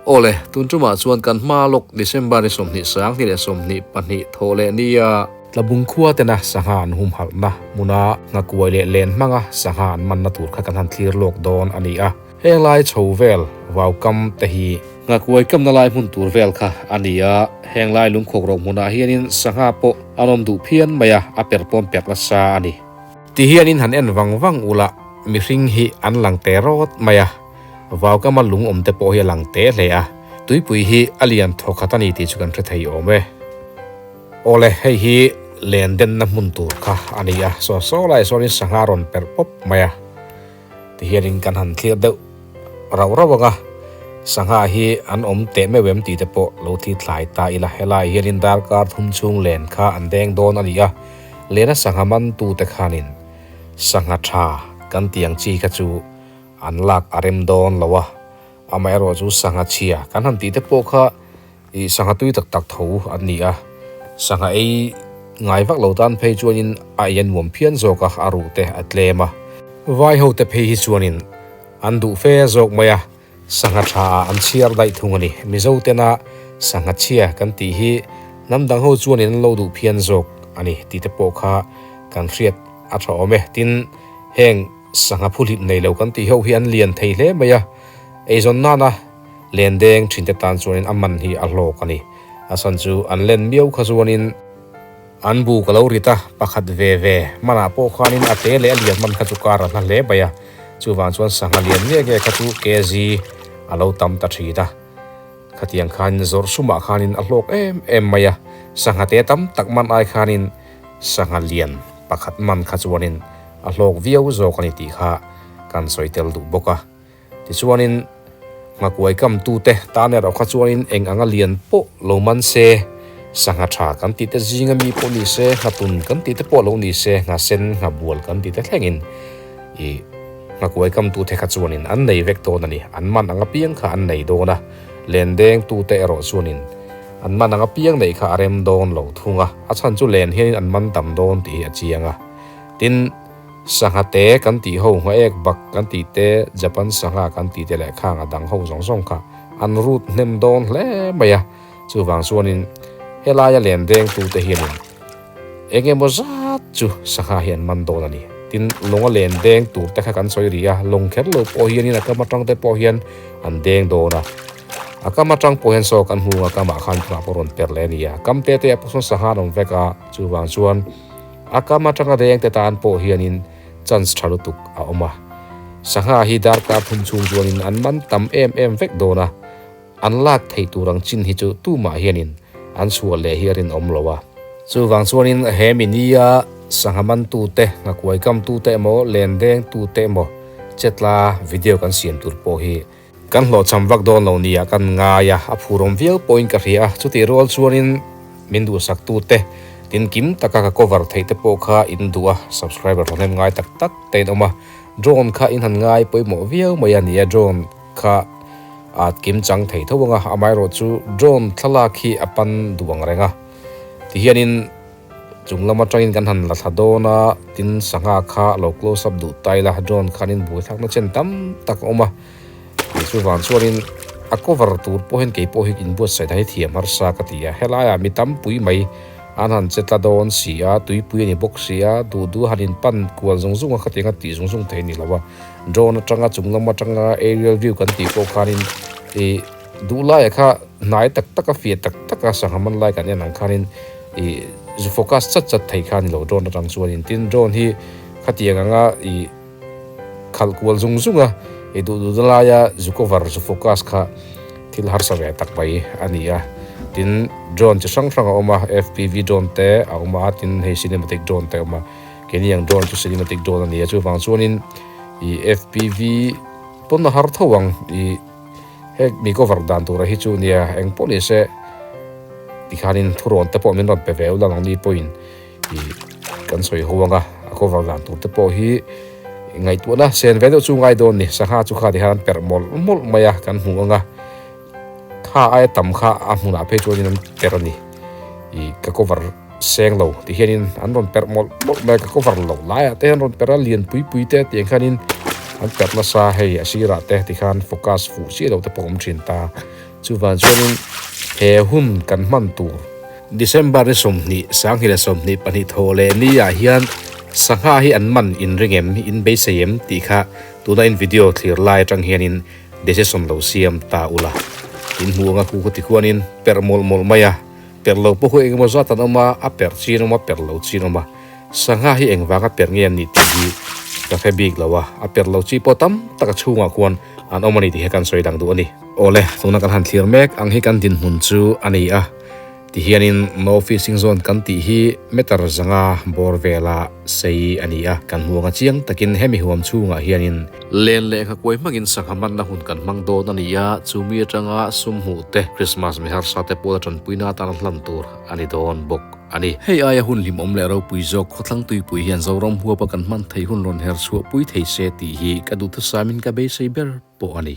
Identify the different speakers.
Speaker 1: Awle, tun tumah chuan kan hma lawk December ni 20 sang hnih leh 22 thawh leh nia. Tlabung khua tena sangha an humhalhna hmuna nghakuai leh len hmanga sangha an manna tur kha kan han thlir lawk dawn a ni a. Heng lai chho vel vaukam te hi. Nghakuai kamna lai hmun tur vel kha a ni a, heng lai lungkhawk ro hmunah hianin sangha pawh an awm duh phian mai a, a per pawm perh nasa a ni. Ti hianin han en vang vang ula, mihring hi an lang te rawt mai a. Vaukama lung awm te pawh hi a lang te hle a, tuipui hi a lian thawkhat a ni tih chu kan hre thei awm e. Awle, hei hi len denna hmun tur kha a ni a, saw saw lai sawnin sangha rawn perh pawp mai a, tihianin kan han thlir deuh rauh rauh ang a, sangha hi an awm teh meuh em tih te pawh lo thli thlai ta ila, helai hianin darkar thum chhung len kha an deng dawn a ni a, lena sangha mantute khanin sangha tha kan tih ang chi kha chu An lak a rem dawn lo a, amaherawh chu sangha chhia kan han tih te pawh kha ih sangha tui tak tak tho an ni a, sangha ei ngai vak lo tan phei chuanin a ei a nuam phian zawk a, a ruh te a tlem a. Vai ho te phei hi chuanin an duh fe zawk mai a, sangha tha ah an chhiar daih thung a ni. Mizo tena sangha chhia kan tih hi hnam dang ho chuanin an lo duh phian zawk a ni tih te pawh kha kan hriat a tha awm e. Tin, heng. Sangha phuhlip nei lo kan tih ho hi an lian thei hle mai a, eizawn nana len deng thinte tan chuanin a man hi a hlawk a ni. A chhan chu an len miau kha chuanin an bu ka lo rit a, pakhat ve ve manah pawh khanin a te leh a lian hman kha chu kar a hla hle mai a, chuvang chuan sangha lian nge nge kha chu kg a lo tam ta thin a. Khatiang khanin zawrh sumah khanin a hlawk em em mai a, sangha te tam tak man ai khanin sangha lian pakhat man kha chuanin a hlawk viau zawk a ni tih kha kan sawi tel duh bawk a. Tichuanin nghakuai kamtute tan erawh kha chuanin eng anga lian pawh lo man se, sangha tha kan tih te zinga mi pawh ni se, nghatun kan tih te pawh lo ni se, nghasen, nghabual kan tih te thlengin ih nghakuai kamtute kha chuanin an nei vek dawn a ni. An man anga piang kha an nei dawn a, lendengtute erawh chuanin an man anga piang neih kha a rem dawn lo thung a, a chhan chu len hianin an man tam dawn tih hi a chiang a. Tin, sangha te kan tih ho, nghaek bak kan tih te, Japan sangha kan tih te leh khang a dang ho zawng zawng kha an rut hnem dawn hle mai a. Chuvang chuanin helaia len dengtute hianin eng emaw zat chu sangha hi an man dawn a ni. Tin, lawnga len deng tur te kha kan sawi rih a, lawng kher lo pawh hianin a kam atang te pawh hian an deng dawn a. A kam atang pawh hian saw kan hmu a, kamah khan tunah pawh rawn per leh a ni a. Kam te te ah pawh sawn sangha an awm vek a, chuvang chuan A kam atanga dengte tan pawh hianin chance tha lutuk a awm a. Sangha hi darkar thum chhung chuanin an man tam em em vek dawn a, an lak theih tur ang chin hi chu tumah hianin an chhuah leh hi a rinawm lo a. Chuvang chuanin he minia sangha mantute, nghakuai kamtute emaw, len dengtute emaw chetla video kan siam tur pawh hi kan hlawhchham vak dawn lo nia kan ngai a, a phurawm viau pawhin ka hria a, chutih rual chuanin min duhsaktute tin kim taka ka cover theih te pawh kha in duh a, subscriber thahnem ngai tak tak te in awm a, drone kha in han ngai pawimawh viau mai a nia, drone kha a kim chang thei tho ang a, amaherawhchu drone thlalak hi a pan duh ang reng a, tihianin. Chung lam atangin kan han la thla dawn a, tin sangha kha lo close up duh ta ila, drone khanin buaithlakna chen tam tak a awm a, tih chuvang chuanin a cover tur pawh hian keipawh hi inbuatsaih dan hi thiam harsa ka ti a, helaiah mi tampui mai an han che tla dawn si a, tuipui a ni bawk si a, duh duh han inpan kual zung zung a khatiang a tih zung zung thei a ni lo a, drone atanga chung lam atanga aerial view kan tih pawh khanin ih duh laiah kha hnai tak tak a fiah tak tak a sangha man lai kan en ang khanin ih zu focus chat chat thei kha a ni lo drone atang chuanin tin drone hi khatiang anga ih khalh kual zung zung a ih duh duh na laia zu cover zu focus kha thil harsa ve tak mai a ni a tin drone chi hrang hrang a awm a F_P_V drone te a awm a tin hei cinematic drone te a awm a keini ang drone chu cinematic drone a ni a chuvang chuanin ih F_P_V pawn a har tho ang ih. Heng mi cover dan tura hi chu nia eng pawh ni se tikhanin thurawn te pawh min rawn pe ve ula nangni pawhin ih kan sawi ho anga a cover dan tur te pawh hi ngaihtuahna sen ve deuh chu ngai dawn ni sangha chu kha tikhan an perh mawlh mawlh mai a kan hmu anga kha aia tam kha a hmunah phei chuanin an perh a ni ih ka cover seng lo ti hianin an rawn perh mawlh mawlh mai a ka cover loh laiah te hian rawn perh a lian pui pui te tiang khanin an perh nasa hei a sirah te tikhan focus fuh chiah lo te pawh a awm thin ta. Chuvang chuanin he hun kan hman tur December ni 20, 2022 thawh leh ni ah hian sangha hi an man in ring em, in beisei em tih kha tuna in video thlir lai atang hianin decision lo siam ta ula. In hmuh anga khu khaw tikhuanin perh mawlh mawlh mai a, perh lo pawh khu engemaw zat an awm a, a perh chin awm a, perh lo chin awm a. Sangha hi engvanga perh nge an nih tih hi ka hre bik lo a, a perh lo chi pawh tam tak a chhungah khuan an awm a ni tih hi kan sawi dang duh a ni. Awle, tuna kan han thlir mek ang hi kan dinhmun chu a ni a, tihianin No Fishing Zone kan tih hi meter zanga bawr vela sei a ni a, kan hmuh anga chiang takin hemi huam chhungah hianin len leh nghakuai hmangin sangha manna hun kan hmang dawn a ni a, chumi atanga sum hmuh te Christmas mi harsa te pawla tanpuina atana hlan tur a ni dawn bawk. a ni. Hei aia hun hlimawm leh ropui zawk khawthlang tuipui hian Zoram huapa kan hman theih hun rawn her chhuahpui thei se tih hi ka duhthusamin ka beisei ber pawh a ni.